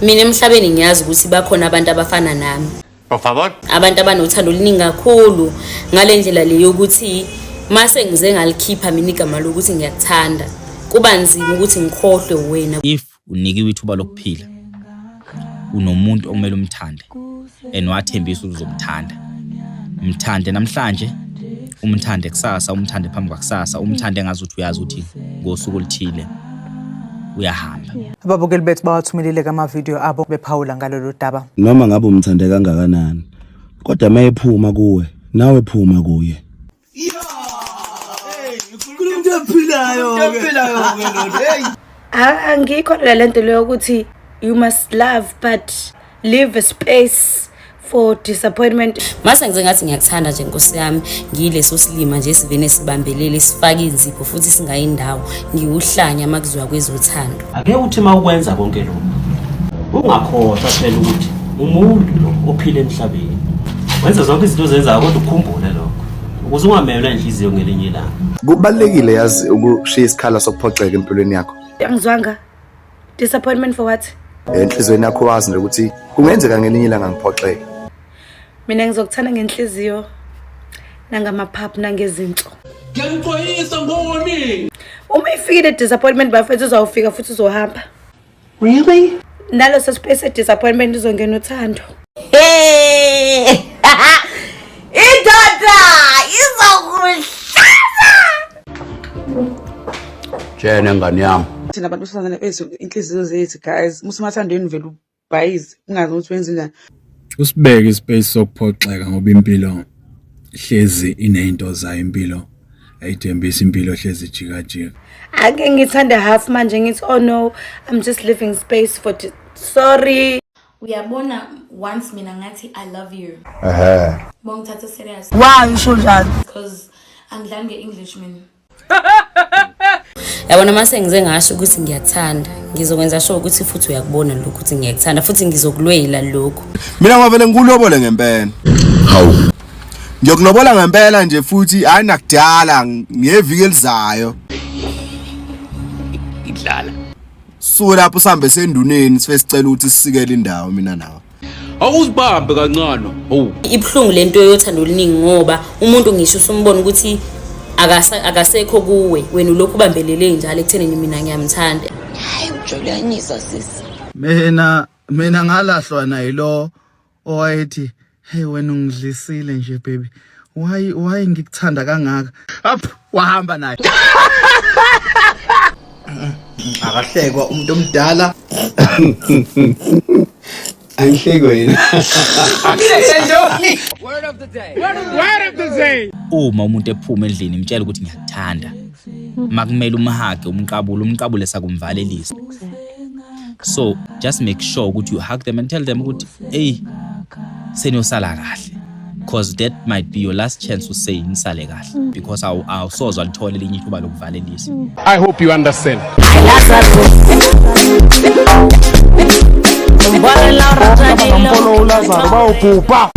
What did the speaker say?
Mina emhlabeni ngiyazi ukuthi bakhona abantu abafana nami. Por favor. Abantu abanothando oluningi kakhulu ngale ndlela le yokuthi mase ngize ngalikhipha mina igama lokuthi ngiyakuthanda, kuba nzima ukuthi ngikhohlwe wena. If unikiwe ithuba lokuphila, unomuntu okumele umthande and wathembisa ukuthi uzomthanda, mthande namhlanje, umthande kusasa, umthande phambi kwakusasa, umthande ngazuthi uyazi ukuthi ngosuku oluthile uyahamba. Ababukeli bethu bawathumelile amavidiyo abo bephawula ngalolu daba. Noma ngabe umthande kangakanani, kodwa uma ephuma kuwe, nawe phuma kuye. Angikholelwa lento leyo ukuthi you must love but leave a space for disappointment. Mase ngize ngathi ngiyakuthanda nje nkosi yami, ngiyileso silima nje esivene sibambelele sifake inzipho futhi singayindawo, ngiwuhlanya makuziwa kwezothando. Ake uthi uma ukwenza konke lokhu, ungakhohlwa phela ukuthi umuntu lo ophila emhlabeni wenza zonke izinto ozenzayo, kodwa ukhumbule lokho ukuze ungamelwa inhliziyo ngelinye ilanga. Kubalulekile yazi ukushiya isikhala sokuphoxeka empilweni yakho. Angizwanga. Disappointment for what? Enhliziyweni yakho wazi nje ukuthi kungenzeka ngelinye ilanga ngiphoxeke. Mina ngizokuthanda ngenhliziyo nangamaphaphu nangezinso. Ngiyanixwayisa ngoni. Uma ifikile disappointment bafethu, uzawufika futhi uzohamba. Really? Naloso space disappointment izongena uthando. Hey! Indoda izokuhlaza. Tshene ngane yami. Thina abantu besifazane bethu inhliziyo zethu, guys, musumathandweni vele ubhayize ungazi ukuthi wenze njani. Usibeke ispace sokuphoxeka ngoba impilo hlezi iney'nto zayo, impilo ayithembisi, impilo hlezi ijikajika. Ake ngithande half manje ngithi, "Oh no, I'm just leaving space for sorry." Uyabona, once mina ngathi "I love you," Ehhe. bongithatha serious. Why usho njalo? Because angidlali nge-English mina. Yabona, mase ngize ngasho ukuthi ngiyakuthanda, ngizokwenza sure ukuthi futhi uyakubona lokhu ukuthi ngiyakuthanda futhi ngizokulwela lokhu. Mina ngavele ngikulobole ngempela. Hawu. Ngiyokulobola ngempela nje futhi hayi nakudala ngeviki elizayo. Idlala. Suke lapho sihambe senduneni sife sicela ukuthi sisikele indawo mina nawe. Awuzibambe kancane. Hawu. Ibuhlungu lento yothando oluningi ngoba umuntu ngisho usumbona ukuthi akasekho kuwe, wena ulokhu ubambelele njalo ekuthenini mina ngiyamthanda. Hayi, ujoluyanyiswa sisi. Mina ngalahlwa nayilo owayethi, "Hey wena, ungidlisile nje baby, why ngikuthanda kangaka?" Up wahamba naye. Akahlekwa umuntu omdala. Angihleki wena. Word of the day. Word of the day. Uma umuntu ephuma endlini, imtshela ukuthi ngiyakuthanda. Makumele umhage, umqabule, umqabule sakumvalelisa. So just make sure ukuthi you hug them and tell them ukuthi hey, seniyosala kahle, because that might be your last chance to say nisale kahle, because awusoze walithola elinye ithuba lokuvalelisa. I hope you understand. Mbona Laura Janilo. Bawubhubha.